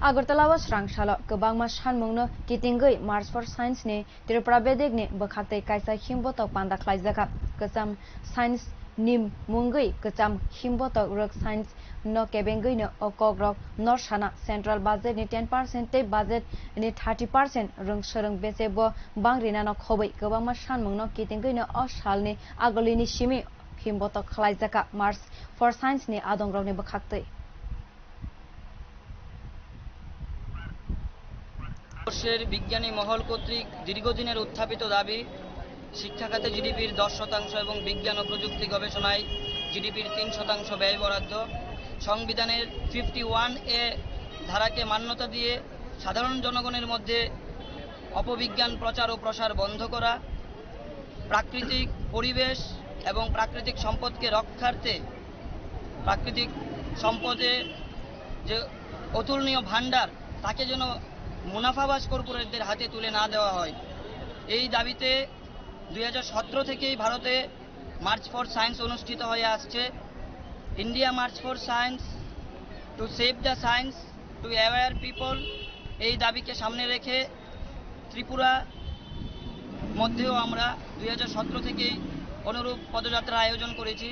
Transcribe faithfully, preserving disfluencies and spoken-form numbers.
Agartala o srang salo kwbangma sanmungno kitingwi March for Science ni Tripura Bedek ni bwkhaktwi kaisa himbotok panda khlaijakha. Kwcham science ni mungwi kwcham himbotok rwk science no kebengwi no o kok rok nor sana central budget ni ten percent tei budget ni thirty percent rwng swrwng bese bo bang rina no khobwi kwbangma sanmungno kitingwi no o salni agulini simi himbotok khlaijakha March for Science ni adongrokni bwkhaktwi. ভারতবর্ষের বিজ্ঞানী মহল কর্তৃক দীর্ঘদিনের উত্থাপিত দাবি শিক্ষা খাতে জিডিপির দশ শতাংশ এবং বিজ্ঞান ও প্রযুক্তি গবেষণায় জিডিপির তিন শতাংশ ব্যয় বরাদ্দ, সংবিধানের ফিফটি ওয়ান এ ধারাকে মান্যতা দিয়ে সাধারণ জনগণের মধ্যে অপবিজ্ঞান প্রচার ও প্রসার বন্ধ করা, প্রাকৃতিক পরিবেশ এবং প্রাকৃতিক সম্পদকে রক্ষার্থে প্রাকৃতিক সম্পদে যে অতুলনীয় ভাণ্ডার, তাকে যেন মুনাফাবাজ কর্পোরেটদের হাতে তুলে না দেওয়া হয়। এই দাবিতে দুই হাজার সতেরো থেকেই ভারতে মার্চ ফর সায়েন্স অনুষ্ঠিত হয়ে আসছে। India March for Science, to save the science, to aware people, এই দাবিকে সামনে রেখে ত্রিপুরা মধ্যেও আমরা দুই হাজার সতেরো থেকেই অনুরূপ পদযাত্রা আয়োজন করেছি।